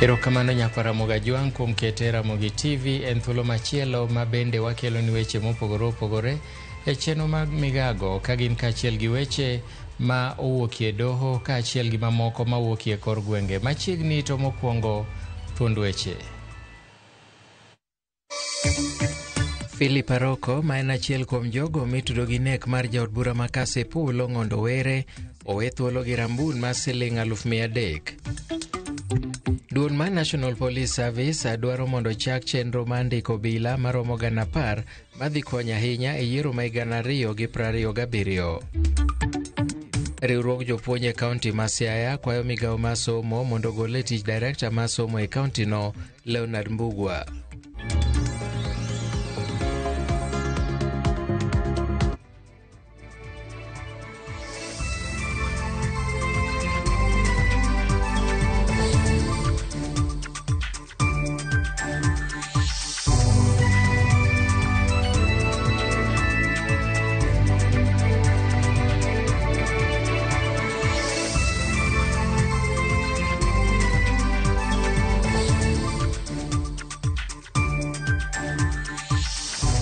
Erokamano nyakwar Ramogi Ajwang' kuom kete Ramogi TV en thuolo machielo ma bende wakelo ni weche mopogore opogore e chenro mag migago ka gin kaachiel gi weche ma owuokie doho kaachiel gi mamoko mawuokie kor gwenge. Machiegni to mokwongo thuond weche. Philip Aroko ma en achiel kuom jogo mitudo gi nek mar jaod bura ma Kasipul Ong'ondo Were owe thuolo gi rambun mar siling 300,000. Duol mar National Police Service dwaro mondo chak chenro mar ndiko obila maromo 10,000 madhi konyo ahinya e yiero ma 2027. Riwruog jopuonj e kaunti ma Siaya kwayo migawo mar somo mondo ogol e tich direkta mar somo e kaunti no Leonard Mbugua.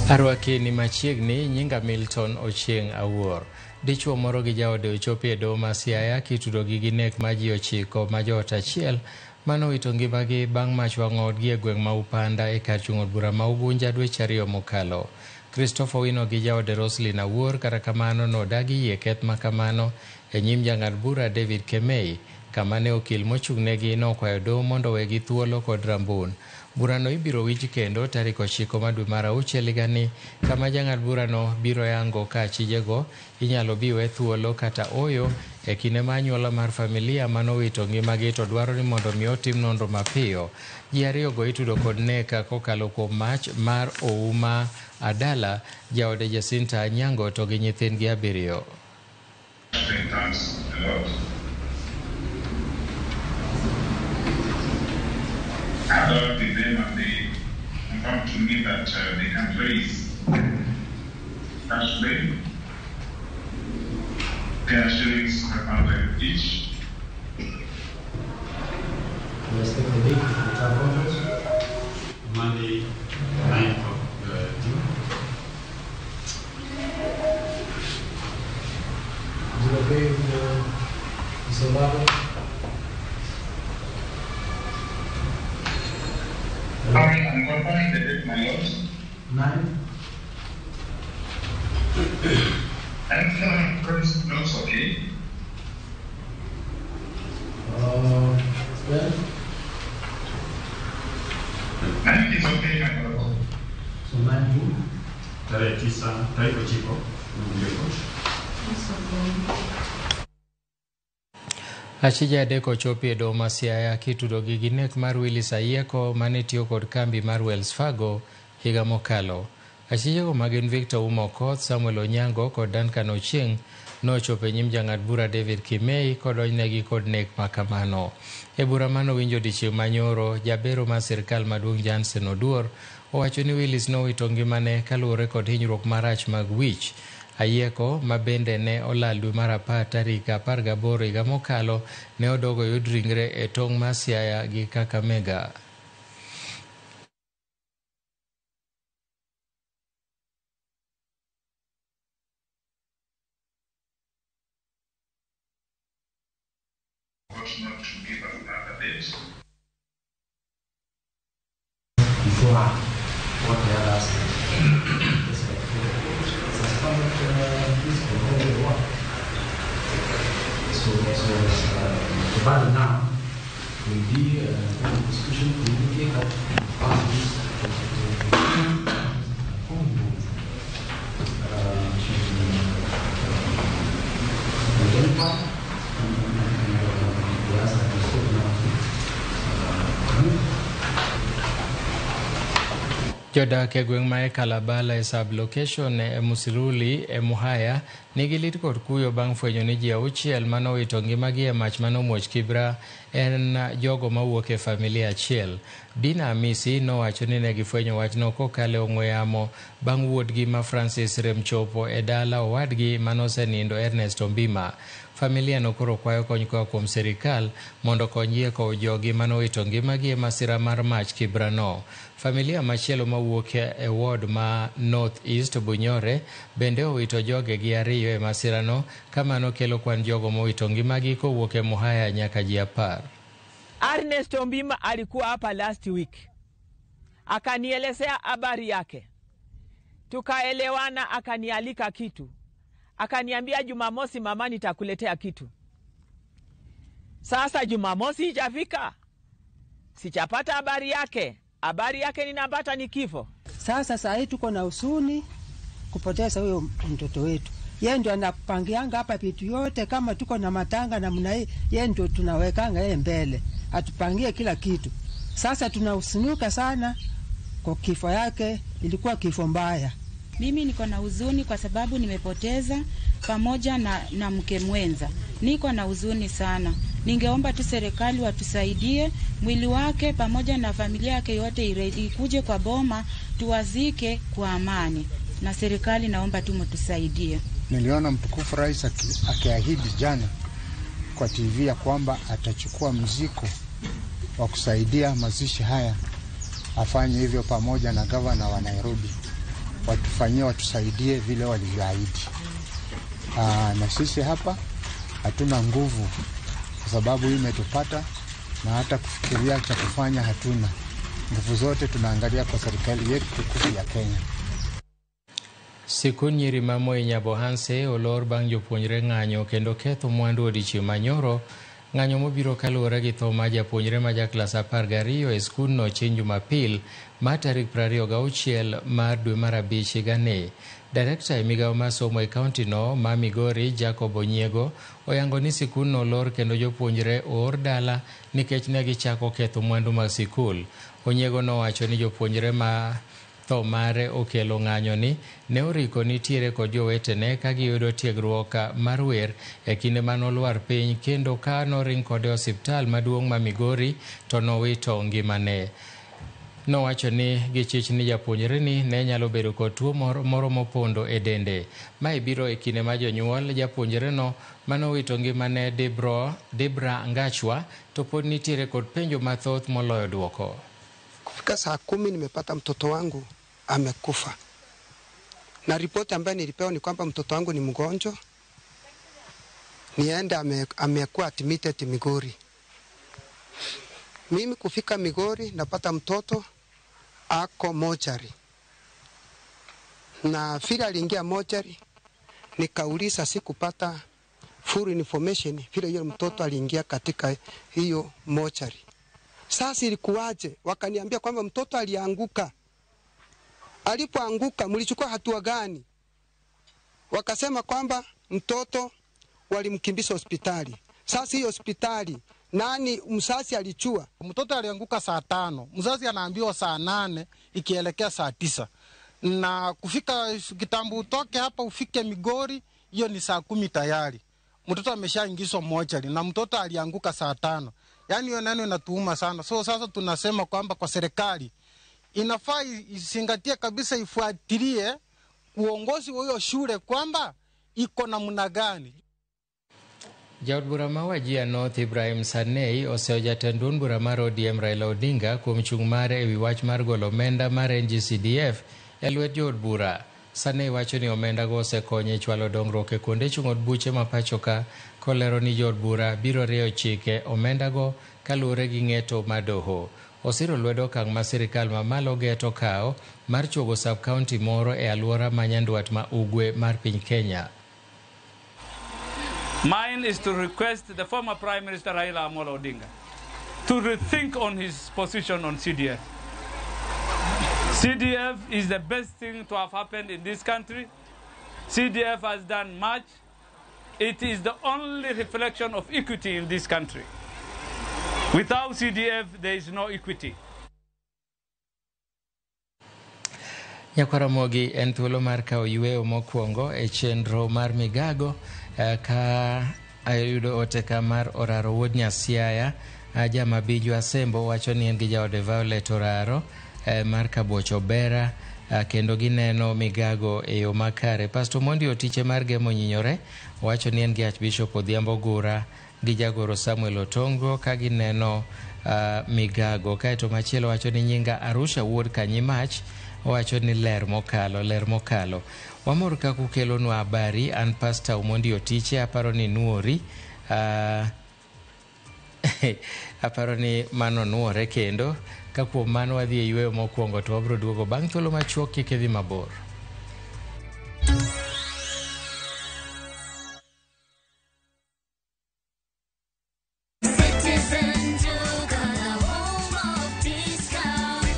Arwaki ni machiegni, nyinga Milton Ochieng' Awuor. Dichuo moro gi jaode ochopi e doho ma Siaya kitudogi gi nek ma ji 9 ma joot achiel manowito ngimagi bang' mach wang'o odgi e gweng' ma Upanda e kar chung' od bura ma Ugunja dweche 2 mokalo. Christopher Owino gi jaode Roslyn Awuor kata kamano nodagi yie keth ma kamano e nyim jang'ad bura David Kemei kama ne okil mochung'negi nokwayo doho mondo owegi thuolo kod rambun. Burano ibiro winj kendo tarik 9 ma dwe mar 6 higani kama jang'ad burano biro yango ka achijego inyalo bi we thuolo kata oyo e kinde ma anyuola mar familia manowito ngimagi to dwaro ni mondo mi otim nonro mapiyo. Ji ariyogo itudo kod nek kokalo kuom mach mar Ouma Adala, jaode Jacinta Anyango to gi nyithindgi 7. Thanks a lot. I talked with them and they confirmed to me that they can raise cash bail, 10 shillings 500 each. Let's take the date for the trial conference. Monday, 9th of June. Is it okay with Mr. Baba? Sorry, I'm confirming the date, my lord. 9? And looks okay. 12? 9 is okay, my lord. So 9 June? Tarehe 9, tarehe 9. Achije adek ochopi e doho ma Siaya kitudogi gi nek mar Willis Ayieko mane tiyo kod kambi mar Wells Fargo higa mokalo. Achijego ma gin Victor Umo Okoth, Samuel Onyango kod Duncan Ochieng' nochopo e nyim jang'ad bura David Kimei kodonjnegi kod nek ma kamano. E bura manowinjo odiechieng' manyoro, jabero mar sirkal maduong' Jansen Oduor owacho ni Willis nowito ngimane kaluwore kod hinyruok marach mag wich. Ayieko ma bende ne olal dwe mar 10 tarik 18 higa mokalo ne odogo yud ringre e tong' mar Siaya gi Kakamega. Not to give us another date. Before what the others suspended this for all. So the burden now will be the prosecution to indicate that parties to identify and the others that we spoke now to. Jodak e gweng' ma e Kalabala e sub-location e Musiruli e Muhaya nigi lit kod kuyo bang' fwenyo ni ji 6 manowito ngimagi e mach manomuoch Kibra en jogo mawuok e familia achiel. Dina Amisi nowacho ni ne gifwenyo wachno kokalo e ong'we yamo bang' wuodgi ma Francis Remchopo e dala owadgi manosenindo Ernest Ombima. Familia no koro kwayo kony koa kuom sirikal mondo okonygi e kowo jogi manowito ngimagi e masira mar mach Kibra no. Familia machielo mawuok e ward ma North East Bunyore bende owito jogegi 2 e masirano, ka mano kelo kwan jogo mowito ngimagi kowuok e Muhaya nyaka ji 10. Ernest Ombima alikuwa hapa last week, akanielezea habari yake, tukaelewana, akanialika kitu, akaniambia Jumamosi mama, nitakuletea kitu. Sasa Jumamosi hijafika, sijapata habari yake. Habari yake ninapata ni kifo. Sasa saa hii tuko na huzuni kupoteza huyo mtoto wetu. Yeye ndio anapangianga hapa vitu yote, kama tuko na matanga namna hii, yeye ndio tunawekanga yeye mbele, atupangie kila kitu. Sasa tunahuzunika sana kwa kifo yake, ilikuwa kifo mbaya. Mimi niko na huzuni kwa sababu nimepoteza pamoja na mke mwenza. Niko na huzuni sana. Ningeomba tu serikali watusaidie, mwili wake pamoja na familia yake yote ikuje kwa boma, tuwazike kwa amani. Na serikali naomba tu mtusaidie. Niliona mtukufu rais akiahidi jana kwa TV ya kwamba atachukua mzigo wa kusaidia mazishi haya, afanye hivyo pamoja na gavana wa Nairobi, watufanyie, watusaidie vile walivyoahidi. Na sisi hapa hatuna nguvu kwa sababu hii imetupata, na hata kufikiria cha kufanya hatuna. Nguvu zote tunaangalia kwa serikali yetu tukufu ya Kenya. Sikund nyiri ma Moi Nyabohanse olor bang' jopuonjre ng'anyo kendo ketho mwandu odiechieng' manyoro. Ng'anyo mobiro kaluwore gi tho mar japuonjre ma ja klas 12 e skundno chieng' Jumapil mar tarik 26 mar dwe mar 5 higani. Direkta e migawo mar somo e kaunti no ma Migori Jacob Onyiego oyango ni sikundno olor kendo jopuonjre oor dala nikech ne gichako ketho mwandu mag sikul. Onyiego nowacho ni jopuonjre ma tho mare okelo ng'anyo ni ne oriko nitiere kod jowetene ka giyudo tiegruok mar wer e kinde manolwar piny kendo ka noring kode osiptal maduong' ma Migori to nowito ngimane. Nowacho ni gichich ni japuonjre ni ne nyalo bedo kod tuo moro mopondo e dende. Mae biro e kinde ma jonyuol japuonjre no manowito ngimane Debra Ngachwa to pod nitiere kod penjo mathoth moloyo duoko. Kufika saa 10 nimepata mtoto wangu amekufa. Na ripoti ambayo nilipewa ni kwamba mtoto wangu ni mgonjwa. Niende amekuwa admitted Migori. Mimi kufika Migori napata mtoto ako mochari. Na vile aliingia mochari nikauliza, sikupata full information vile yule mtoto aliingia katika hiyo mochari. Sasa ilikuwaje? Wakaniambia kwamba mtoto alianguka. Alipoanguka mlichukua hatua gani? Wakasema kwamba mtoto walimkimbiza hospitali. Sasa hiyo hospitali nani mzazi alichua? Mtoto alianguka saa 5, mzazi anaambiwa saa 8 ikielekea saa 9. Na kufika kitambo utoke hapa ufike Migori hiyo ni saa 10 tayari. Mtoto ameshaingizwa mochari na mtoto alianguka saa 5. Yaani hiyo neno inatuuma sana. So sasa tunasema kwamba kwa serikali inafaa izingatie kabisa, ifuatilie uongozi wa hiyo shule kwamba iko namna gani. Jaod bura ma Wajir North Ibrahim Sanei oseyo jatend duond bura mar ODM Raila Odinga kuom chung' mare ewi wach mar golo omenda mar NGCDF e lwet jood bura. Sanei wacho ni omendago osekonyo e chwalo dongruok e kuonde chung' od buche ma pacho ka, kolero ni jood bura biro rieyo chike omendago kaluwore gi ng'eto mar doho. Osiro lwedo okang' ma sirikal mamalo geto kawo mar chuogo sub-county moro e alwora ma Nyandwat ma Ugwe mar piny Kenya. Mine is to request the former Prime Minister Raila Amolo Odinga to rethink on his position on CDF. CDF is the best thing to have happened in this country. CDF has done much. It is the only reflection of equity in this country. Without CDF, there is no equity. Nyakwaramogi en thuolo mar kawo yweyo mokwongo e chenro mar migago ka ayudo ote ka mar Oraro wuod Nyasiaya Jamabiju Asembo wacho ni en gi jaode Violet Oraro mar Kabuoch Obera kendo gineno migago e yo makare. Pastor Mondi Otiche mar Gemo Nyinyore wacho ni en gi Archbishop Odhiambo Gura gi jagoro Samuel Otongo ka gineno migago. Kaeto machielo wacho ni nyinga Arusha wuod Kanyimach wacho ni ler mokalo, ler mokalo. Wamor kaka ukelonwa habari. An Pastor Omondi Otiche aparo ni nuori aparo ni mano nuore kendo ka kuom mano wadhi e yweyo mokwongo to wabiro duogo bang' thuolo machuok kik idhi mabor.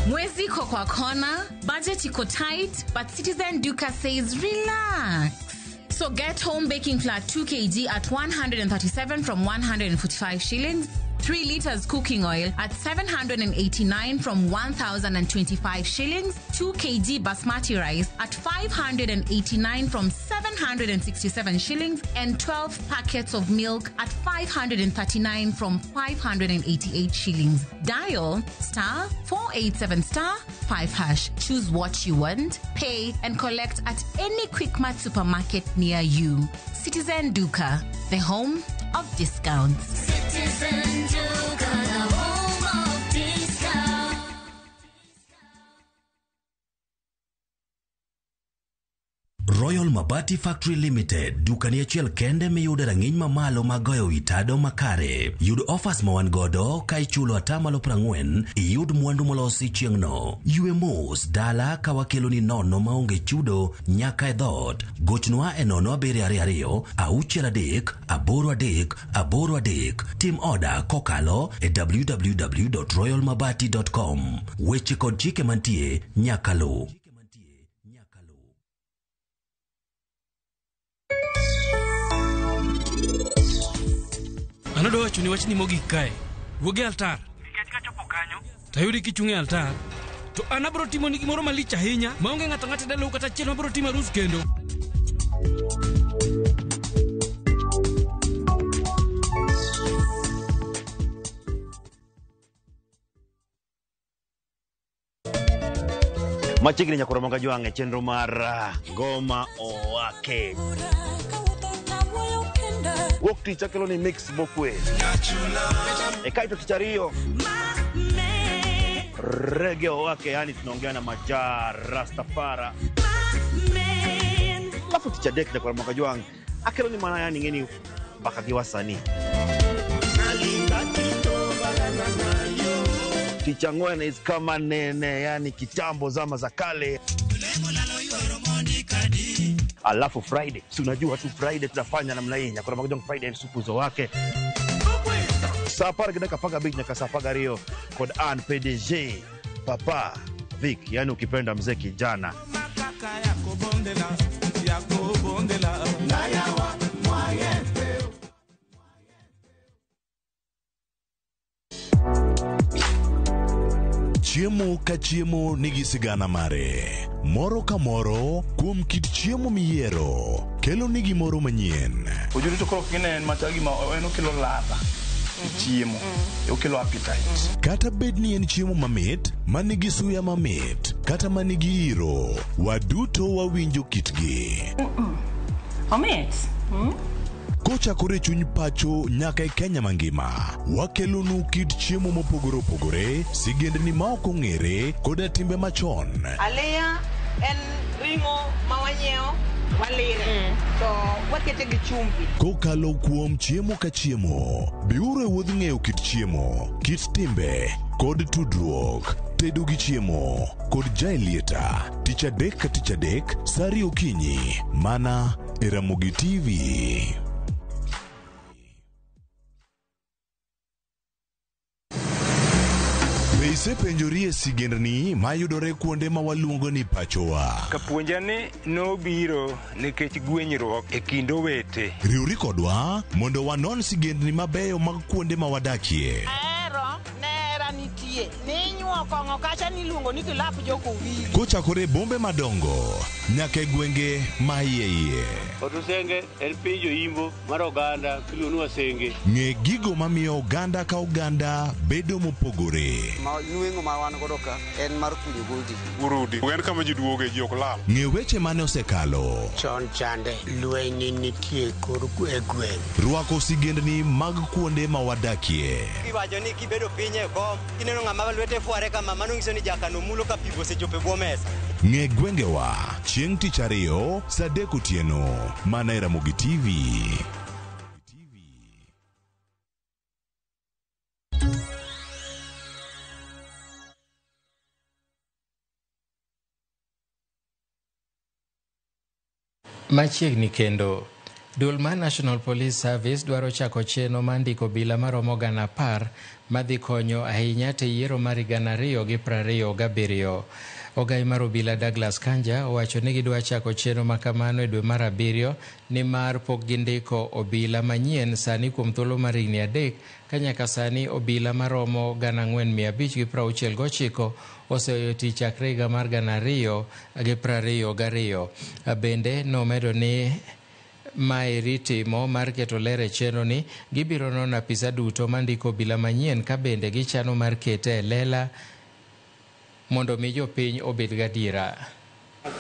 Mwezi iko kwa kona, budget iko tight, but Citizen Duka says relax. So get home baking flour 2 kg at 137 from 145 shillings, 3 liters cooking oil at 789 from 1,025 shillings, 2 kg basmati rice at 589 from 767 shillings, and 12 packets of milk at 539 from 588 shillings. Dial star 487 star 5 hash. Choose what you want, pay, and collect at any Quickmart supermarket near you. Citizen Duka, the home of discounts. Citizen Duka, the home of discount. Royal Mabati Factory Limited, dukani achiel kende miyude rang'iny mamalo mag goyo wi tado makare. Yud offers ma wan godo ka ichulo atamalo 40 iyud mwandu molosi chieng'no. Ywe mos dala ka wakeloni nono maonge chudo nyaka e dhoot. Gochnwa e 0722 63 83 83. Tim oda kokalo e www.royalmabati.com. Weche kod chike mantie nyaka luw. An adwa wachoni wachni mogik kae. Wuog e altar. Nikech kachopo kanyo, to ayudi kichung' e altar. To an abiro timoni gimoro malich ahinya maonge ng'ato ang'ata e dalau kata achiel mabiro timo arus kendo. Machiegni nyakoro manga jwang' e chenro mar Ngoma Owake. Wuok tich akelo ni mix mokwe. E kaito tich ariyo rege owake, yani tunaongea na majaa Rastafara. Alafu tich adek nyakoro manga jwang' akelo ni mana yani ng'eni mbaka gi wasanii. Tich ang'wen is kama nene, yani kitambo zama za kale. Alafu Friday, si unajua tu Friday tunafanya namna hii, nyakoro manga jwang' Friday supuzo wake. Saa apar gi dakika apar gabich nyaka saa apar gariyo kod an PDG Papa Vic, yani ukipenda mzee kijana. Chiemo ka chiemo nigi sigana mare. Moro ka moro kuom kit chiemo miyiero kelo ni gimoro manyien. Ojuri to koro kine en machal gima en okelo ladha e chiemo, okelo appetite. Kata bed ni en chiemo mamit, manigi suya mamit, kata manigi iro, waduto wawinjo kitgi. Omit. Kochakore e chuny pacho nyaka e Kenya mangima, wakelonu kit chiemo mopogore opogore, sigendni ma ok ong'ere koda timbe machon. Aliya en ring'o ma wanyiewo walire to wakete gi chumbi. Kokalo kuom chiemo ka chiemo, biuru e wuodh ng'eyo kit chiemo, kit timbe, kod tudruok. Tedo gi chiemo kod Jaelieta, tich adek ka tich adek, saa ariyo okinyi, mana e Ramogi TV. Be isepenjori e sigendni mayudore kuonde ma waluongo ni pachowa? Kapuonja ni nobiro nikech gwenyruok e kind owete. Riwri kodwa mondo wanon sigendni mabeyo mag kuonde ma wadakie. Ahero nera nitie ninyuok kong'o kacha niluongo ni kilap jokowili. Kochakore e bombe madongo nyaka e gwenge ma iye iye. Otusenge en piny joimbo mar oganda miluongo ni Wasenge. Ng'e gigo mamiyo oganda ka oganda bedo mopogore. Nweng'o ma wan godo ka en mar kunyo goldi. Urudi en kama ji duoge ji ok lal. Ng'e weche mane osekalo. Chon chande lweny nitie kor e gweng'. Rwako sigendni mag kuonde ma wadakie. Iwacho ni kibedo piny e kom kineno ng'ama lwete fware kama mano nyiso ni jakano mulo ka pi osechopo e bwo mesa. Ng'e gwengewa chieng' tich ariyo saa 3 otieno mana e Ramogi TV. Machiegni kendo, duol mar National Police Service dwaro chako chenro mar ndiko obila maromo 10,000 madhi konyo ahinya te yiero mar 2027. Ogai mar obila Douglas Kanja owacho ni gidwa chako chenro makamano e dwe mar 7 nimar pok gindiko obila manyien sani kuom thuolo mar higni 3 ka nyaka sani obila maromo 4,569 oseweyo tich chakre higa mar 2022. Bende nomedo ni maeri timo mar keto ler e chenro ni gibiro nono apisa duto mandiko obila manyien ka bende gichano mar kete e lela mondo mi jopiny obed gadiera.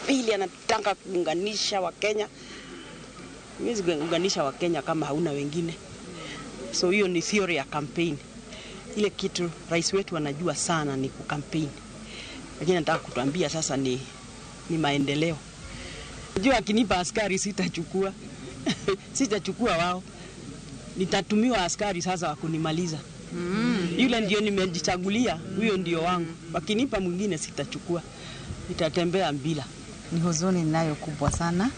Pili, anataka kuunganisha Wakenya. Huwezi kuunganisha Wakenya kama hauna wengine. So hiyo ni theory ya campaign. Ile kitu rais wetu anajua sana ni kucampaign, lakini nataka kutuambia sasa ni maendeleo. Najua akinipa askari sitachukua sitachukua wao, nitatumiwa askari sasa wa kunimaliza. Yule ndio nimejichagulia, huyo ndio wangu. Wakinipa mwingine sitachukua, nitatembea bila. Ni huzuni ninayo kubwa sana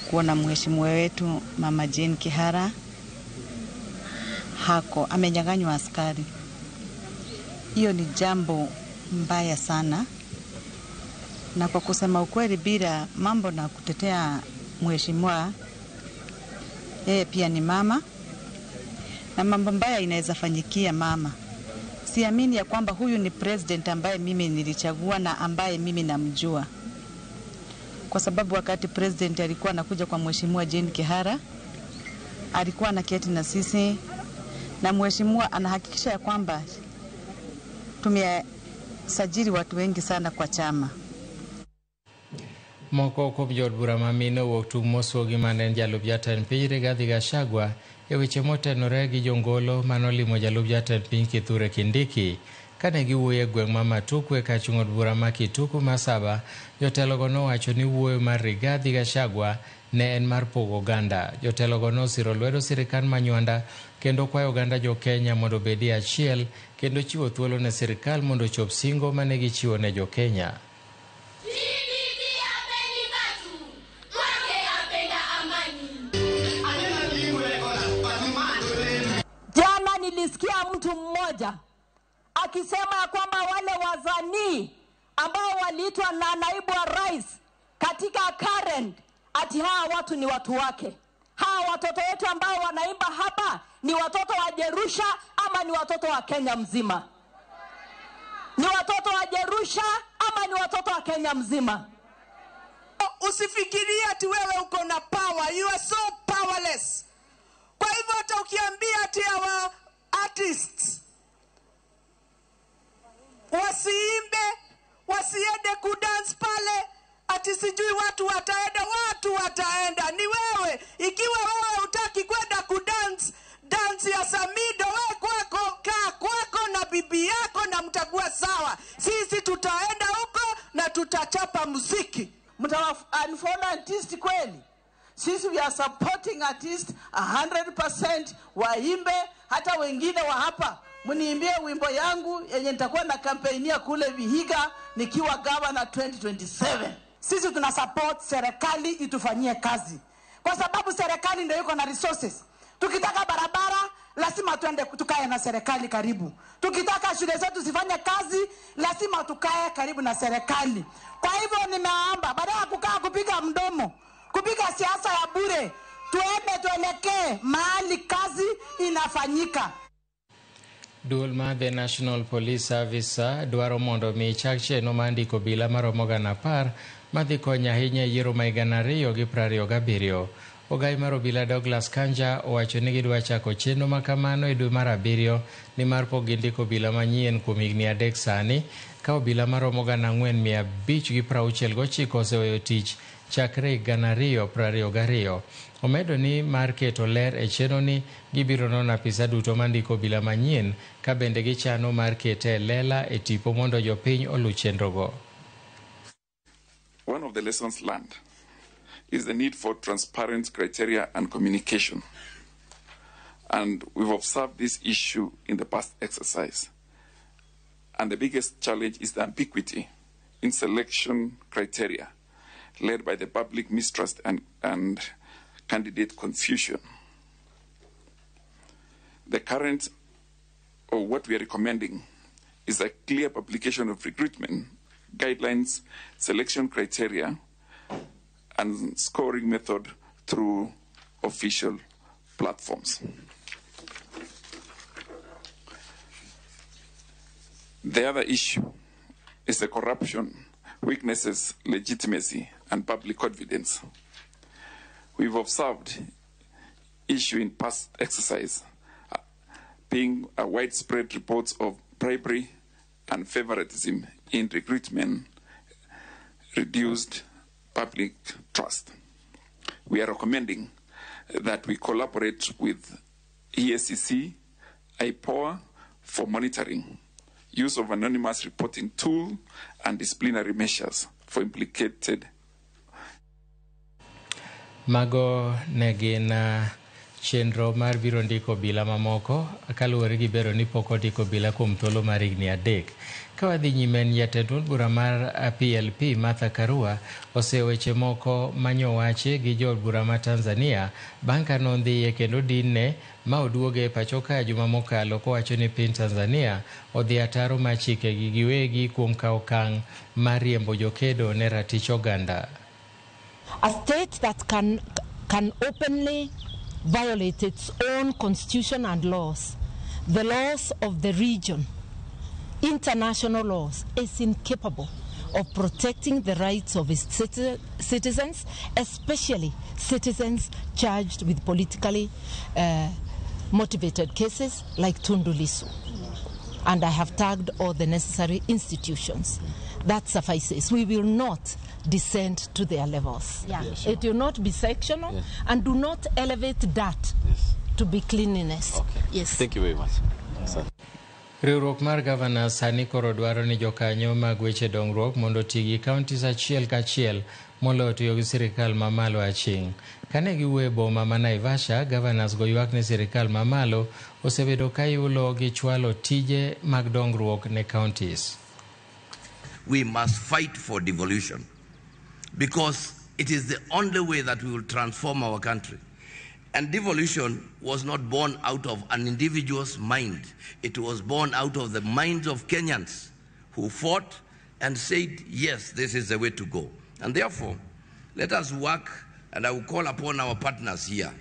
kuona mheshimiwa wetu Mama Jane Kihara hako amenyang'anywa askari. Hiyo ni jambo mbaya sana, na kwa kusema ukweli, bila mambo na kutetea mheshimiwa, yeye pia ni mama na mambo mbaya inaweza fanyikia mama. Siamini ya kwamba huyu ni president ambaye mimi nilichagua na ambaye mimi namjua, kwa sababu wakati president alikuwa anakuja kwa mheshimiwa Jane Kihara alikuwa anaketi na sisi, na mheshimiwa anahakikisha ya kwamba tumesajili watu wengi sana kwa chama. Moko kuom jood bura ma mine owuok tung' mosuogi mane en jalup jatend piny Rigathi Gachagua e weche motenore gi jongolo manolimo jalup jatend piny Kithure Kindiki. Kane giwuoyo e gweng' ma Matukwe kar chung' od bura ma Kituku Masaba, jotelogo nowacho ni wuoyo mar Rigathi Gachagua ne en mar pogo oganda. Jotelogo nosiro lwedo sirikand Manywanda kendo kwayo oganda jo Kenya mondo obedi achiel kendo chiwo thuolo ne sirikal mondo ochop singo mane gichiwo ne jo Kenya. Jana nilisikia mtu mmoja akisema ya kwamba wale wazanii ambao waliitwa na naibu wa rais katika Karen, ati hawa watu ni watu wake. Hawa watoto wetu ambao wanaimba hapa ni watoto wa Jerusha ama ni watoto wa Kenya mzima? Ni watoto wa Jerusha ama ni watoto wa Kenya mzima? Usifikirie ati wewe uko na power. You are so powerless. Kwa hivyo hata ukiambia ati our artists wasiimbe, wasiende kudance pale, ati sijui watu wataenda, watu wataenda. Ni wewe. Ikiwa wewe hutaki kwenda kudance dance ya Samido, wewe kwako, kaa kwako na bibi yako na mtakuwa sawa. Sisi tutaenda huko na tutachapa muziki. Mtawa unfollow artist kweli? Sisi we are supporting artist 100%, waimbe, hata wengine wa hapa mniimbie wimbo yangu yenye nitakuwa na kampeinia kule Vihiga nikiwa governor 2027. Sisi tuna support serikali itufanyie kazi, kwa sababu serikali ndio iko na resources. Tukitaka barabara lazima tuende tukae na serikali karibu. Tukitaka shule zetu zifanye kazi lazima tukae karibu na serikali. Kwa hivyo nimeomba badala ya kukaa kupiga mdomo, kupiga siasa ya bure, tuende tuelekee mahali kazi inafanyika. Duol mar The National Police Service dwaro mondo mi chak chenro mar ndiko obila maromo 10,000 madhi konyo ahinya e yiero ma 2027. Ogai mar obila Douglas Kanja owacho ni gidwa chako chenro ma kamano e dwe mar 7 nimar pok gindiko obila manyien kuom higni 3 sani ka obila maromo 4,569 oseweyo tich chakre 2022. Omedo ni mar keto ler e chenro ni gibiro nono apisa duto mandiko obila manyien ka bende gichano mar kete e lela e tipo mondo jopiny oluw chenrogo. One of the lessons learned is the need for transparent criteria and communication. And we've observed this issue in the past exercise. And the biggest challenge is the ambiguity in selection criteria, led by the public mistrust and candidate confusion. The current, or what we are recommending, is a clear publication of recruitment guidelines, selection criteria, and scoring method through official platforms. The other issue is the corruption, weaknesses, legitimacy, and public confidence. We've observed issue in past exercise being a widespread reports of bribery and favoritism in recruitment, reduced public trust. We are recommending that we collaborate with EACC, IPOA for monitoring, use of anonymous reporting tool, and disciplinary measures for implicated. Mago ne gin chenro mar biro ndiko obila mamoko kaluwore gi bero ni pok ondiko obila kuom thuolo mar higni 3. Ka wadhi nyime, jatend od bura mar PLP Martha Karua oseweche moko manyowachi gi jood bura ma Tanzania bang' ka nondhiye kendo dinne ma oduoge e pacho ka juma mokalo kowacho ni piny Tanzania odhi ataro mar chikegi giwegi kuom kawo okang' mar riembo jokedo ne ratich oganda. A state that can openly violate its own constitution and laws, the laws of the region, international laws, is incapable of protecting the rights of its citizens, especially citizens charged with politically motivated cases like Tundu Lissu. And I have tagged all the necessary institutions. That suffices. We will not descend to their levels. Yeah. Yeah, sure. It will not be sectional, yes. And do not elevate that to be cleanliness. Okay. Yes. Thank you very much. Riwruok mar gavana sani koro dwaro ni jokanyo mag weche dongruok mondo oti gi counties achiel kachiel moloyo tiyo gi sirikal mamalo aching'. Kane giwuoyo e boma ma Naivasha, governors go ywak ni sirikal mamalo osebedo ka yulo gi chwalo tije mag dongruok ne counties. We must fight for devolution because it is the only way that we will transform our country. And devolution was not born out of an individual's mind. It was born out of the minds of Kenyans who fought and said, yes, this is the way to go. And therefore, let us work, and I will call upon our partners here.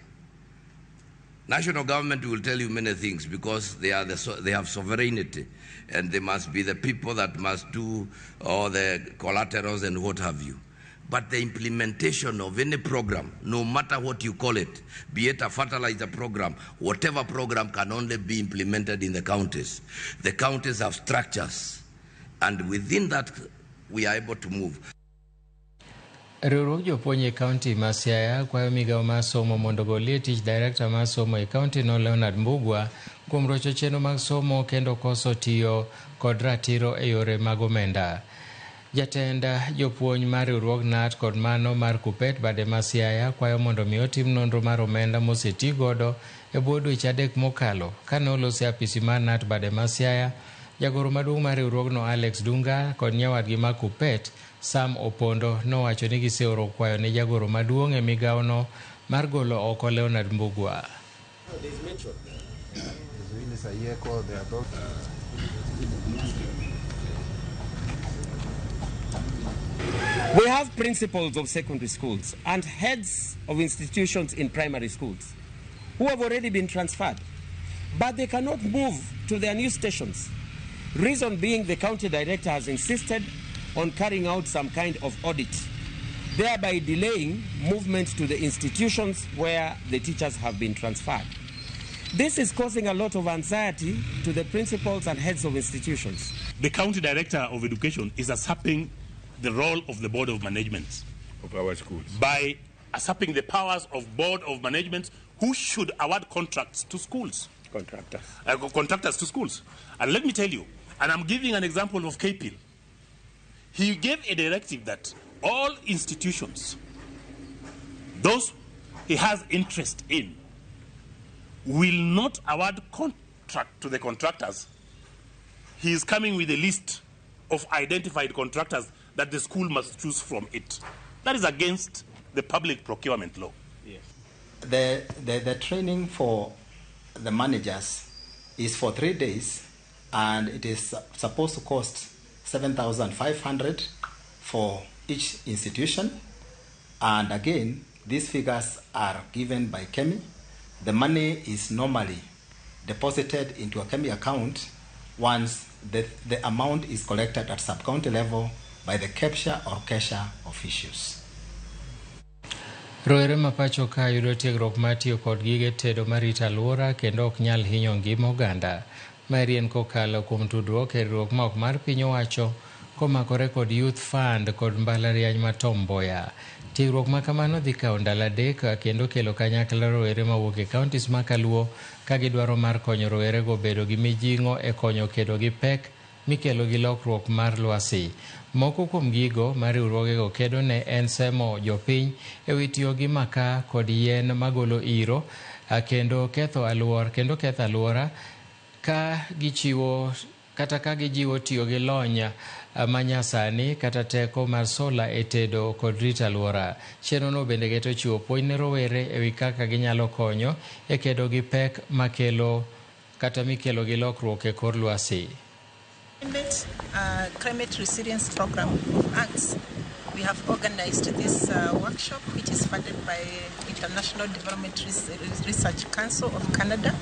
National government will tell you many things because they have sovereignty, and they must be the people that must do all the collaterals and what have you. But the implementation of any program, no matter what you call it, be it a fertilizer program, whatever program can only be implemented in the counties. The counties have structures, and within that, we are able to move. Riwruog jopuonj e kaunti ma Siaya kwayo migawo mar somo mondo ogolie tich director mar somo e kaunti no Leonard Mbugua kuom rocho chenro mag somo kendo koso tiyo kod ratiro e yore mag omenda. Jatend jopuonj mar riwruog KNUT kod mano mar KUPPET bade ma Siaya kwayo mondo mi otim nonro mar omenda moseti godo e bwo dweche 3 mokalo. Kane olosi apisi mar KNUT bade ma Siaya, jagoro maduong' mar riwruogno Alex Dunga kod nyawadgi mar KUPPET Sam Opondo nowacho ni giseoro kwayo ne jagoro maduong' e migawono mar golo oko Leonard Mbugua. We have principals of secondary schools and heads of institutions in primary schools who have already been transferred. But they cannot move to their new stations. Reason being, the county director has insisted on carrying out some kind of audit, thereby delaying movement to the institutions where the teachers have been transferred. This is causing a lot of anxiety to the principals and heads of institutions. The county director of education is usurping the role of the board of management of our schools by usurping the powers of board of management who should award contracts to schools. Contractors. Contractors to schools. And let me tell you, and I'm giving an example of KPIL. He gave a directive that all institutions, those he has interest in, will not award contract to the contractors. He is coming with a list of identified contractors that the school must choose from it. That is against the public procurement law. Yes. The training for the managers is for 3 days, and it is supposed to cost 7,500 for each institution. And again, these figures are given by KEMI. The money is normally deposited into a KEMI account once the amount is collected at sub-county level by the KEPSHA or KESHA officials. Rowere ma pacho ka yudo tiegruok mar tiyo kod gige tedo marito alwora kendo ok nyal hinyo ngima oganda. Maeri en kokalo kuom tudruok e riwruok ma ok mar piny owacho komakore kod Youth Fund kod mbalariany ma Tom Mboya. Tiegruok ma kamano dhi kawo ndalo 3 kendo kelo kanyakla rowere mawuok e counties ma kaluo ka gidwaro mar konyo rowerego bedo gi mijing'o e konyo kedo gi pek mikelo gi lokruok mar lwasi. Moko kuom gigo ma riwruogego kedo ne en semo jopiny e wi tiyo gi makaa kod yien magolo iro kendo ketho alwora ka gichiwo kata ka gijiwo tiyo gi lony manyasani kata teko mar sola e tedo kod rito alwora. Chenrono bende geto chiwo puonj ne rowere e wi kaka ginyalo konyo e kedo gi pek makelo kata mikelo gi lokruok e kor lwasi. Climate Resilience Program of ACTS. We have organized this workshop, which is funded by International Development Research Council of Canada,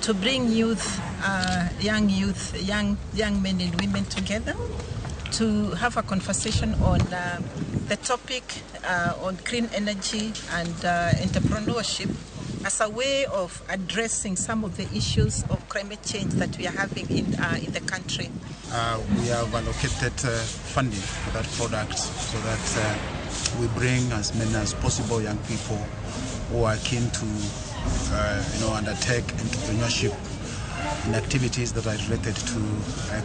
to bring youth, young men and women together to have a conversation on the topic on clean energy and entrepreneurship as a way of addressing some of the issues of climate change that we are having in the country. We have allocated funding for that product so that we bring as many as possible young people who are keen to undertake entrepreneurship in activities that are related to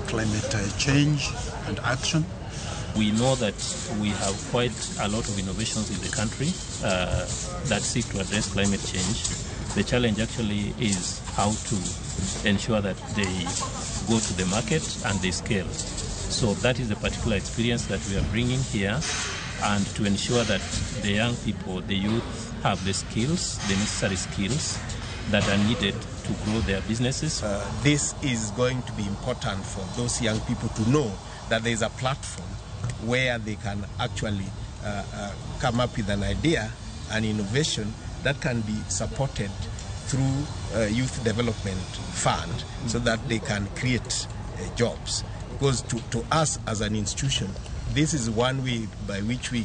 climate change and action. We know that we have quite a lot of innovations in the country that seek to address climate change. The challenge actually is how to ensure that they go to the market and they scale. So that is the particular experience that we are bringing here, and to ensure that the young people, the youth, have the skills, the necessary skills that are needed to grow their businesses. This is going to be important for those young people to know that there is a platform where they can actually come up with an idea, an innovation that can be supported through Youth Development Fund so that they can create jobs. Because to us as an institution, this is one way by which we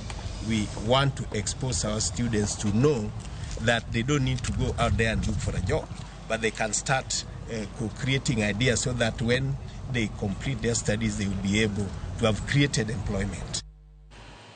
want to expose our students to know that they don't need to go out there and look for a job, but they can start co-creating ideas so that when they complete their studies, they will be able to have created employment.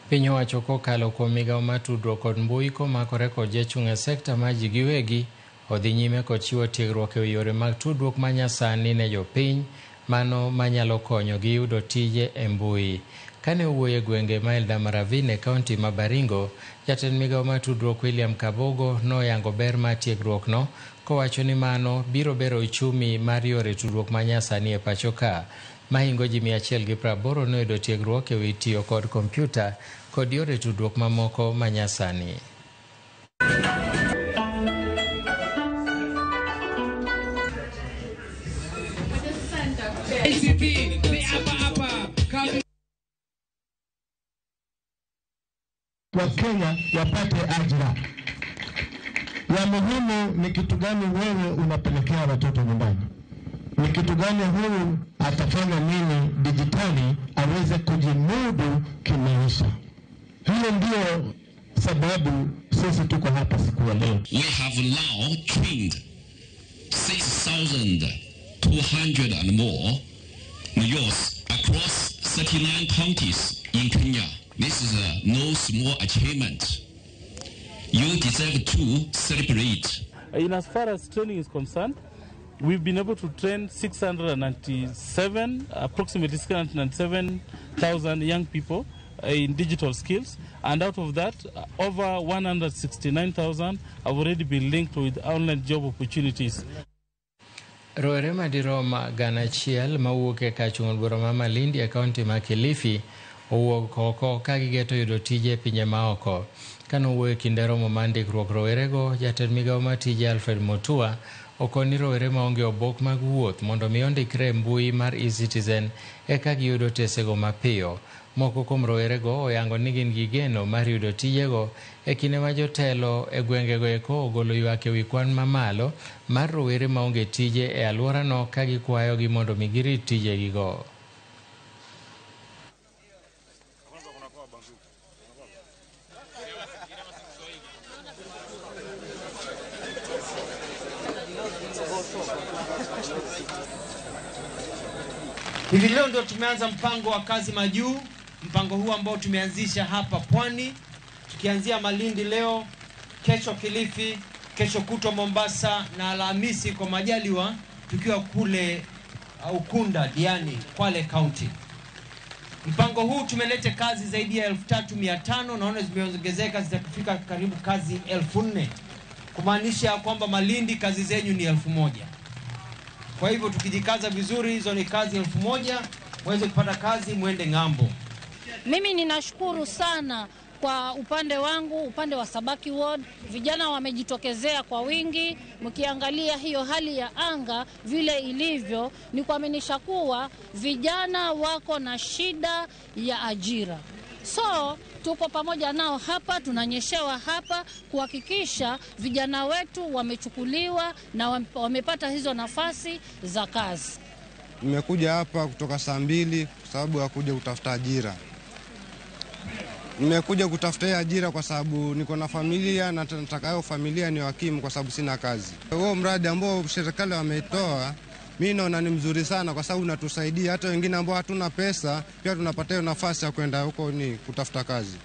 Piny owacho kokalo kuom migawo mar tudruok kod mbui komakore kod jachung' e sekta mar ji giwegi odhi nyime kod chiwo tiegruok e yore mag tudruok manyasani ne jopiny mano manyalo konyo gi yudo tije e mbui. Kane owuoyo e gwenge ma Eldama Ravine e kaunti ma Baringo, jatend migawo mar tudruok William Kabogo noyango ber mar tiegruokno kowacho ni mano biro bero uchumi mar yore tudruok manyasani e pacho ka. Mahingo ji 180 noyudo tiegruok e wi tiyo kod kompyuta kod yore tudruok mamoko manyasani. Wakenya wapate ajira. Ya muhimu ni kitu gani wewe unapelekea watoto nyumbani, ni kitu gani huyu atafanya nini dijitali aweze kujimudu kimaisha. Hiyo ndio sababu sisi tuko hapa siku ya leo. We have now trained 6,200 and more youths across 39 counties in Kenya. This is a no small achievement. You deserve to celebrate. In as far as training is concerned, we've been able to train 697, approximately 697,000 young people in digital skills, and out of that, over 169,000 have already been linked with online job opportunities. Rowere madirom 1,000 mawuok e kar chung' od bura ma Malindi e kaunti ma Kilifi owuok oko ka gigeto yudo tije e pinje maoko. Kanowuoyo e kinde romo mar ndikruok rowerego, jatend migao mar tije Alfred Mutua okoni rowere maonge obok mag wuoth mondo mi ondikre e mbui mar eCitizen eka giyud otesego mapiyo. Moko kuom rowerego oyango ni gin gi geno mar yudo tijego e kinde ma jotelo e gwengego eko ogolo ywak ewi kwan mamalo mar rowere maonge tije e alworano ka gikwayogi mondo mi girit tijegigo. Hivi leo ndio tumeanza mpango wa kazi majuu, mpango huu ambao tumeanzisha hapa Pwani, tukianzia Malindi leo, kesho Kilifi, kesho kutwa Mombasa na Alhamisi kwa majaliwa tukiwa kule Ukunda, Diani, Kwale County. Mpango huu tumeleta kazi zaidi ya 3,500, naona zimeongezeka zitafika karibu kazi 4,000. Kumaanisha kwamba Malindi kazi zenyu ni 1,000. Kwa hivyo tukijikaza vizuri, hizo ni kazi 1,000, muweze kupata kazi muende ng'ambo. Mimi ninashukuru sana kwa upande wangu, upande wa Sabaki Ward, vijana wamejitokezea kwa wingi. Mkiangalia hiyo hali ya anga vile ilivyo, ni kuaminisha kuwa vijana wako na shida ya ajira. So tuko pamoja nao hapa, tunanyeshewa hapa kuhakikisha vijana wetu wamechukuliwa na wamepata hizo nafasi za kazi. Nimekuja hapa kutoka saa 2 kwa sababu ya kuja kutafuta ajira. Nimekuja kutafuta ajira kwa sababu niko na familia na nataka hiyo familia ni wakimu kwa sababu sina kazi. Huo mradi ambao serikali wametoa mimi naona ni mzuri sana kwa sababu unatusaidia hata wengine ambao hatuna pesa pia tunapata hiyo nafasi ya kwenda huko ni kutafuta kazi.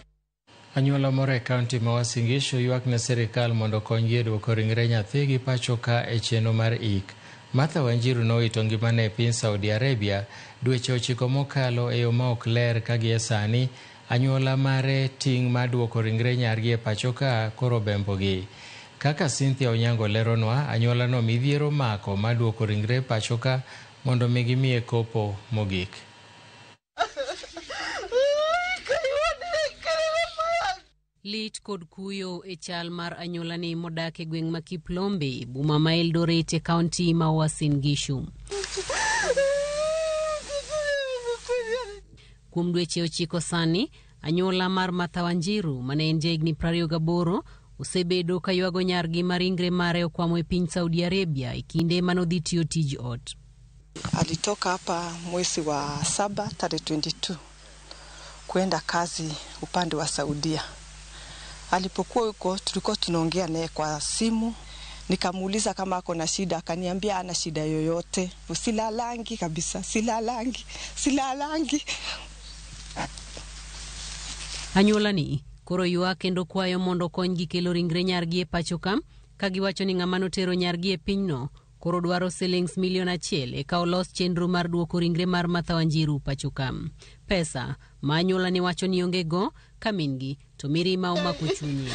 Anyuola moro e kaunti ma Uasin Gishu ywak ne sirikal mondo okonygi e duoko ringre nyathigi pacho ka e chenro mar ik. Martha Wanjiru nowito ngimane e piny Saudi Arabia dweche 9 mokalo e yo ma ok ler ka gie sani anyuola mare ting' mar duoko ringre nyargi e pacho ka koro bembogi. Kaka Cynthia Onyango leronwa, anyuolano midhiero mako mar duoko ringre pacho ka mondo mi gimiye kopo mogik. Lit kod kuyo e chal mar anyuolani modak e gweng' ma Kiplombe, boma ma Eldoret e kaunti ma Uasin Gishu. Kuom dweche 9 sani, anyuola mar Martha Wanjiru mane en jahigni 28 osebedo ka ywago nyargi ma ringre mare okwamo e piny Saudi Arabia e kinde manodhi tiyo tij ot. Alitoka hapa mwezi wa 7 tarehe 22 kwenda kazi upande wa Saudia. Alipokuwa huko tulikuwa tunaongea naye kwa simu, nikamuuliza kama ako na shida, akaniambia ana shida yoyote. Silalangi kabisa, silalangi, silalangi. Anyuola ni koro ywak kendo kwayo mondo okonygi kelo ringre nyargi e pacho ka, ka giwacho ni ng'ama notero nyargi e pinyno koro dwaro silings milion 1 eka olos chenro mar duoko ringre mar Martha Wanjiru pacho ka. Pesa ma anyuola ni wacho ni onge go ka min-gi to mirima omako chunye.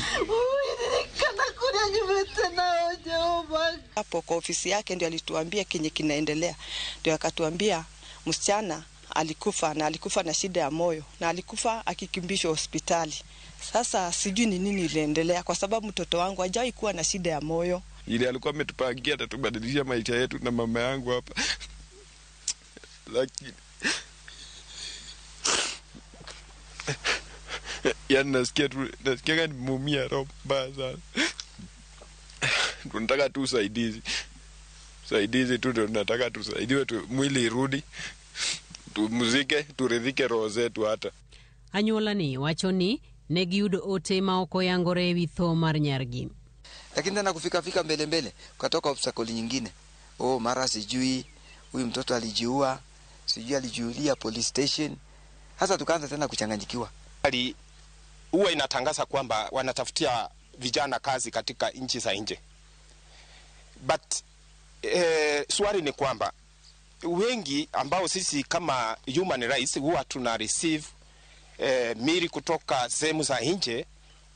Hapo kwa ofisi yake ndio alituambia kenye kinaendelea. Ndio akatuambia msichana alikufa na alikufa na shida ya moyo na alikufa akikimbishwa hospitali. Sasa sijui ni nini iliendelea kwa sababu mtoto wangu hajawahi kuwa na shida ya moyo. Ile alikuwa ametupangia atatubadilishia maisha yetu na mama yangu hapa. Lakini yani nasikia tu, nasikia nimeumia roho mbaya sana. Tunataka tu usaidizi. Usaidizi tu ndio tunataka tusaidiwe tu, mwili irudi, tumzike, turidhike roho zetu hata. Anyuola ni wacho ni ne giyudo ote ma ok oyangore e wi tho mar nyargi. Lakini tena kufika fika mbele mbele ukatoka obstacle nyingine. Oh, mara sijui huyu mtoto alijiua, sijui alijiulia police station. Hasa tukaanza tena kuchanganyikiwa. Huwa inatangaza kwamba wanatafutia vijana kazi katika nchi za nje. But swali ni kwamba wengi ambao sisi kama human rights huwa tuna receive mili kutoka sehemu za nje,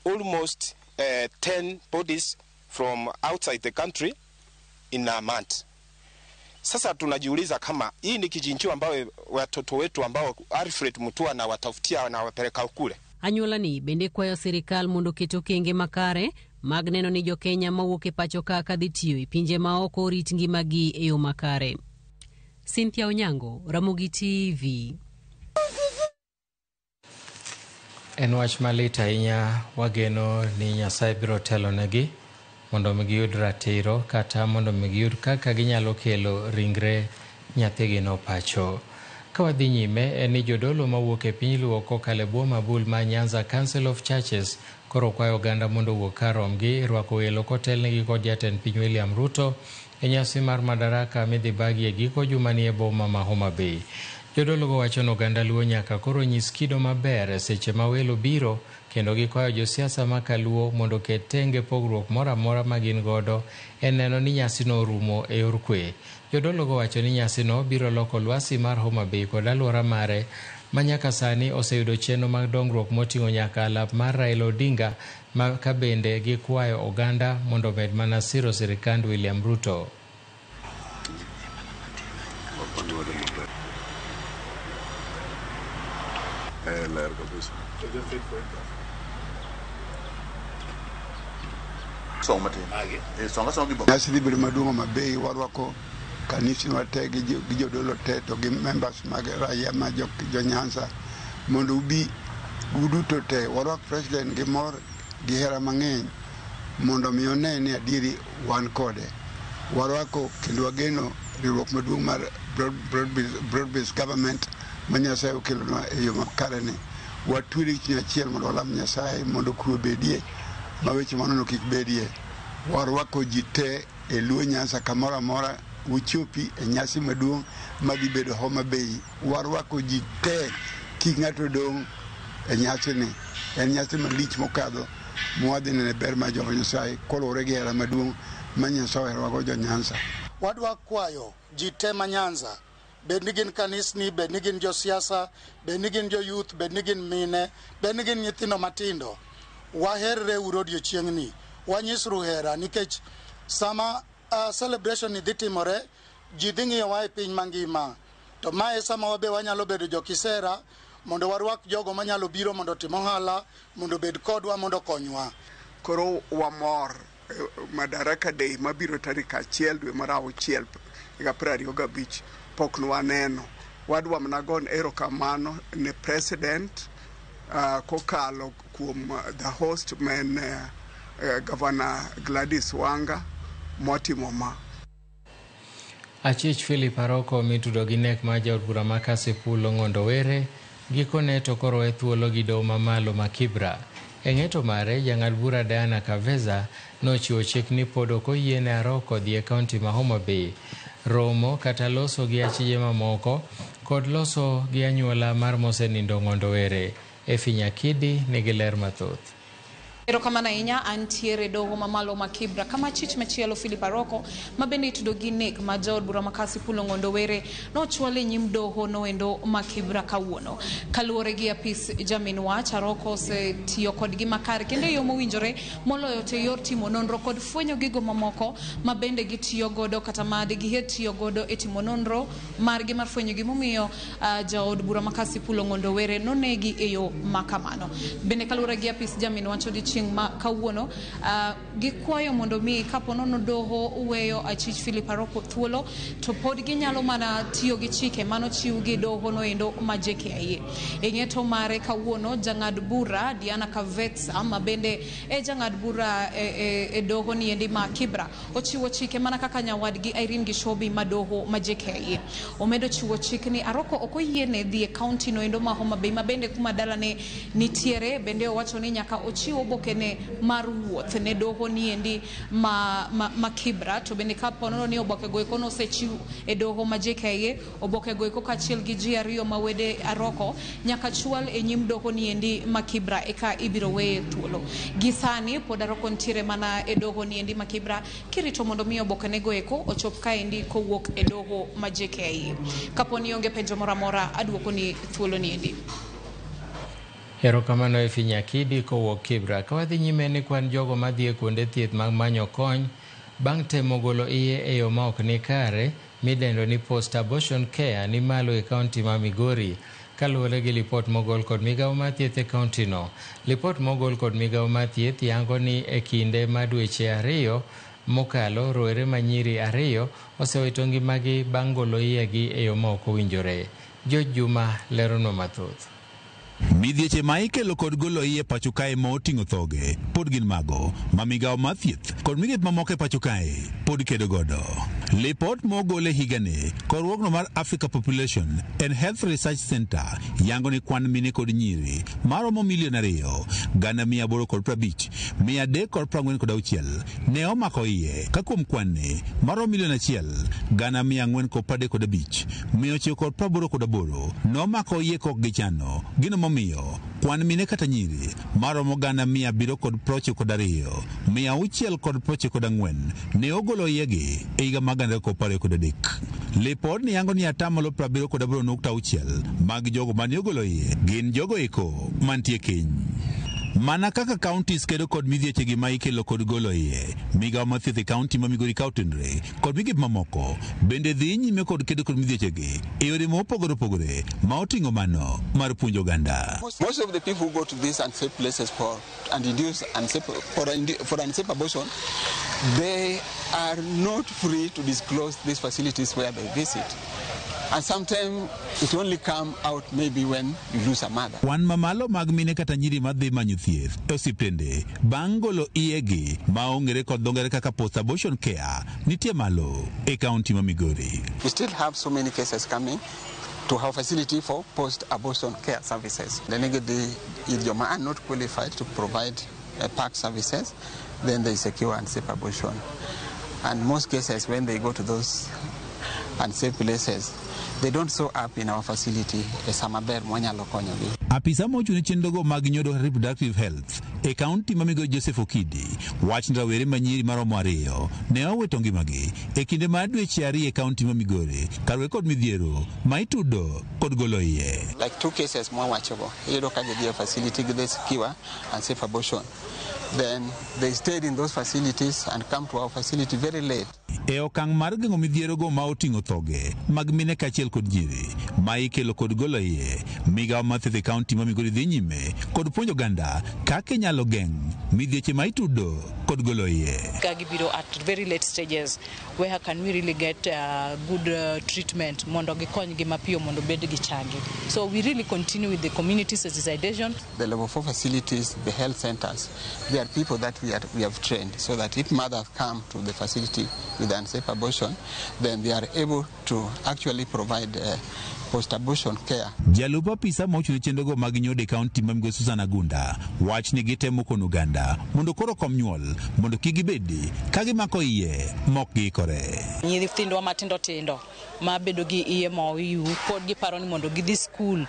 almost 10 bodies from outside the country in a month. Sasa tunajiuliza kama hii ni kijinchio ambao watoto wetu ambao Alfred Mutua na watafutia na wapeleka kule. Anyuola ni bende kwayo sirikal mondo oket okenge makare mag neno ni jokenya mawuok e pacho ka kadhi tiyo e pinje maoko orit ngimagi e yo makare. Cynthia Onyango, Ramogi TV. En wach malit ahinya, wageno ni Nyasaye biro telonegi mondo mi giyud ratiro kata mondo mi giyud kaka ginyalo kelo ringre nyathigino pacho. Ka wadhi nyime en ni jodolo mawuok e piny Luo kokalo e bwo mabul ma Nyanza Council of Churches koro kwayo oganda mondo owuog kar romgi rwako welo kotelnegi kod jatend piny William Ruto e nyasi mar Madaraka midhi bagi e giko jumani e boma ma Homa Bay. Jodologo wacho ni oganda Luo nyaka koro nyis kido maber seche ma welo biro kendo gikwayo josiasa ma kaluo mondo oket tenge pogruok moro amora ma gin godo e neno ni nyasino orumo e yor kwe. Jodologo wacho ni nyasino biro loko lwasi mar Homa Bay kod alwora mare ma nyaka sani oseyudo chenro mag dongruok moting'o nyaka alap mar Raila Odinga ma ka bende gikwayo oganda mondo omed mana siro sirikand William Ruto. Nyasi dhi bedo maduong' Homa Bay, warwako kanisni te gi jodolo te to gi members mag raia ma jo Nyanza mondo ubi uduto te warwak president gi mor gi hera mang'eny mondo mi one ni adieri wan kode. Warwako kendo wageno riwruok maduong' mar broad-based government ma Nyasaye okelonwa e yo makare ni. Watwere gi chuny achiel mondo walam Nyasaye mondo kwe obedie ma weche manono kik bedie. Warwako ji te e Luo Nyanza kamoro amora uchopi e nyasi maduong' madhi bedo Homa Bay. Warwako ji te kik ng'ato dong' e nyasini. En nyasi malich mokadho mwadhi nene ber mar Jehova Nyasaye koluwore gi hera maduong' ma Nyasaye oherowago jo Nyanza. Wadwa kwayo ji te ma Nyanza, bed ni gin kanisni, bed ni gin josiasa, bed ni gin jo youth, bed ni gin mine, bed ni gin nyithindo matindo, waherre uru odiochieng'ni, wanyisru hera nikech sama celebration ni dhi timore, ji dhi ng'iyowa e piny mangima. To mae sama wabe wanyalo bedo jokisera mondo warwak jogo manyalo biro mondo otim ohala, mondo obed kodwa, mondo okonywa. Koro wamor Madaraka Day mabiro tarik 1 dwe mar 6 higa 2025 pok nwaneno. Wadwa mana gon erokamano ne president kokalo kuom the host man Governor Gladys Wanga motimo ma. Achich Philip Aroko mitudo gi nek mar jaod bura ma Kasipul Ong'ondo Were gikone to koro e thuolo gi doho mamalo ma Kibra. E ng'eto mare, jang'ad bura Diana Kaveza nochiwo chik ni pod ok oyiene Aroko dhi e kaunti ma Homa Bay romo kata loso gi achije mamoko kod loso gi anyuola mar mosenindo Ong'ondo Were. Efi Nyakidi nigi ler mathoth. Erokamano ahinya, antiere doho mamalo ma Kibra kama chich machielo Philip Aroko ma bende itudo gi nek ma jaod bura ma Kasipul Ong'ondo Were nochwal e nyim doho noendo ma Kibra kawuono. Kaluwore gi apis jamin wach, Aroko osetiyo kodgi makare kendo e yo mowinjore moloyo to e yor timo nonro kod fwenyo gigo mamoko ma bende gitiyo godo kata ma digiher tiyo godo e timo nonro margi mar fwenyo gimomiyo jaod bura ma Kasipul Ong'ondo Were nonegi e yo makamano. Bende kaluwore gi apis jamin wach odiochieng' odiochieng' ma kawuono. Gikwayo mondo mi kapo nono doho uweyo achich Philip Aroko thuolo to pod ginyalo mana tiyo gi chike manochiw gi doho noendo ma JKIA. E ng'eto mare kawuono, jang'ad bura Diana Kavetsa ma bende e jang'ad bura e doho niendi ma Kibra ochiwo chike mana kaka nyawadgi Irene Gishobi ma doho ma JKIA. Omedo chiwo chik ni Aroko ok oyiene dhi e kaunti noendo ma Homa Bay ma bende kuma dalane nitiere. Bende owacho ni nyaka ochiw obokene mar wuoth ne doho niendi ma Kibra. To bende kapo nono ni oboke go eko nosechiw e doho ma JKIA, oboke go eko kaachiel gi ji ariyo ma wede Aroko nyaka chwal e nyim doho niendi ma Kibra eka ibiro weye thuolo. Gi sani pod Aroko nitiere mana e doho niendi ma Kibra kirito mondo mi obokene go eko ochop kaendi kowuok e doho ma JKIA. Kapo ni onge penjo moro amora, aduoko ni thuolo niendi. Erokamano Efi Nyakidi kowuok Kibra. Ka wadhi nyime ni kwan jogo madhi e kuonde thieth mag manyo kony bang' temo golo iye e yo ma ok ni kare midendo ni post abortion care ni malo e kaunti ma Migori kaluwore gi lipot mogol kod migawo mar thieth e kaunti no. Lipot mogol kod migawo mar thieth yango ni e kinde ma dweche 2 mokalo, rowere ma nyiri 2 osewito ngimagi bang' golo iyegi e yo ma ok owinjore. George Juma leronwa mathoth. Midhieche ma ikelo kod golo iye pacho kae ma oting'o thoge pod gin mago ma migawo mar thieth kod migepe mamoko e pacho kae pod kedo godo. Lipot mogol e higani korwogno mar Africa Population and Health Research Center yango ni kwan mine kod nyiri maromo milion 2,850,346 ne omako iye ka kuom kwan ni maromo milion 1,435,988 nomako iye kok gichano. Gino momiyo kwan mine kata nyiri maromo 792,694 ne ogolo iyegi e higa mar 2023. Lipod ni yango ni 78.6% mag jogo mane ogolo iye gin jogo eko mantie keny. Mana kaka counties kedo kod midhiechegi ma ikelo kod golo iye, migawo mar thieth e kaunti ma Migori ka otenore kod migepe mamoko bende dhi nyime kod kedo kod midhiechegi e yore mopogore opogore ma oting'o mano mar puonjo oganda. Most of the people who go to these unsafe places for and induce unsafe, for unsafe abortion, they are not free to disclose these facilities where they visit. And sometimes it only comes out maybe when you lose a mother. Kwan mamalo mag mine kata nyiri madhi manyo thieth e osiptende bang' golo iyegi ma ong'ere kod dho ngere kaka post abortion care nitie malo e kaunti ma Migori. We still have so many cases coming to our facility for post-abortion care services. The joma are not qualified to provide PAC services, then they secure unsafe abortion. And most cases when they go to those unsafe places, they don't show up in our facility samaber mwanyalo konyogi. Apisa mochung' ne chenrogo mag nyodo reproductive health e kaunti ma Migori Joseph Okidi wach ni rawere ma nyiri maromo 2 ne owito ngimagi e kinde mar dweche 2 e kaunti ma Migori kaluwore kod midhiero ma itudo kod golo iye. Like 2 cases mwawachogo, iyudo ka gidhi e facility gidhi secure unsafe abortion. Then they stayed in those facilities and come to our facility very late. E okang' mar geng'o midhierogo ma oting'o thoge mag mine kaachiel kod nyiri ma ikelo kod golo iye, migawo mar thieth e kaunti ma Migori dhi nyime kod puonjo oganda kaka inyalo geng' midhieche ma itudo kod golo iye. Ka gibiro at very late stages, where can we really get good treatment mondo gikonygi mapiyo mondo bed gi changi. So we really continue with the community sensitization. The level 4 facilities, the health centers, they are people that we have trained so that if mothers come to the facility with unsafe abortion, then they are able to actually provide post-abortion care. Jalup apisa mochung' ne chenrogo mag nyodo e kaunti ma Migori Susan Agunda wach ni gitemo kono oganda mondo koro kom nyuol mondo kik gibedi ka gimako iye mok giikore. Nyithindwa matindo tindo ma bedo gi iye ma owiu pod giparo ni mondo gidhi skul,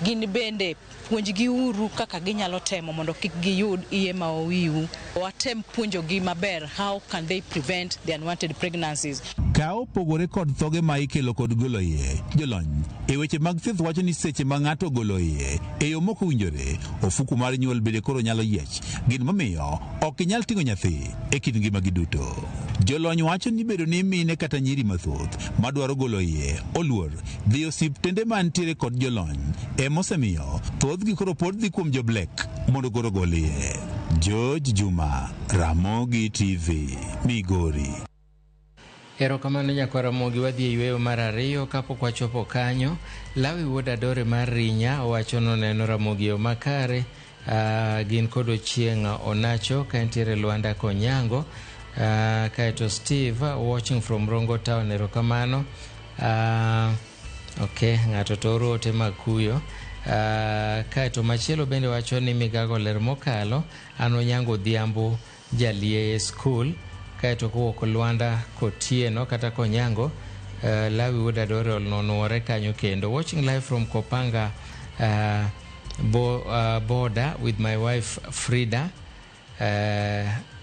gin bende puonjgi uru kaka ginyalo temo mondo kik giyud iye ma owiu. Watem puonjogi maber how can they prevent the unwanted pregnancies. Ka opogore kod thoge ma ikelo kod golo iye, jolony e weche mag thieth wacho ni seche ma ng'ato ogolo iye e yo mok owinjore, ofuku mar nyuol bende koro nyalo yiech, gin momiyo ok inyal ting'o nyathi e kind ngimagi duto. Jolony wacho ni bedo ni mine kata nyiri mathoth madwaro golo iye oluor dhi osiptende mantiere kod jolony emosemiyo thothgi koro pod dhi kuom joblek mondo koro gol iye. George Juma, Ramogi TV, Migori. Erokamano nyakwar Ramogi, wadhi e yweyo mar ariyo kapok wachopo kanyo. Lawi wuod Adore mar Rinya owacho noneno Ramogi e yo makare. Gin kod Ochieng' Onacho ka entiere Luanda Konyango. Kaeto Steve watching from Rongo Town, erokamano. Ok, ng'ato to oro ote mag kuyo. Kaeto machielo bende wacho ni migago ler mokalo an Onyango Odhiambo Jalieye school kaeto kowuok Luanda Kotieno kata Konyango. Lawi wuod Adore onuore kanyo kendo watching live from Kopanga border with my wife Frida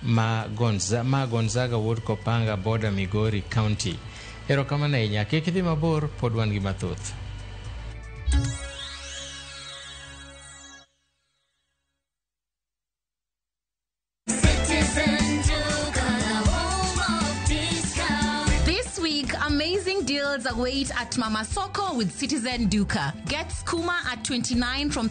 ma Gonzaga wuod Kopanga border Migori County. Erokamano ahinya, kik idhi mabor, pod wan gi mathoth. Citizen Duka, the home of discount. This week, amazing deals await at Mama Soko with Citizen Duka. Get Skuma at 29 from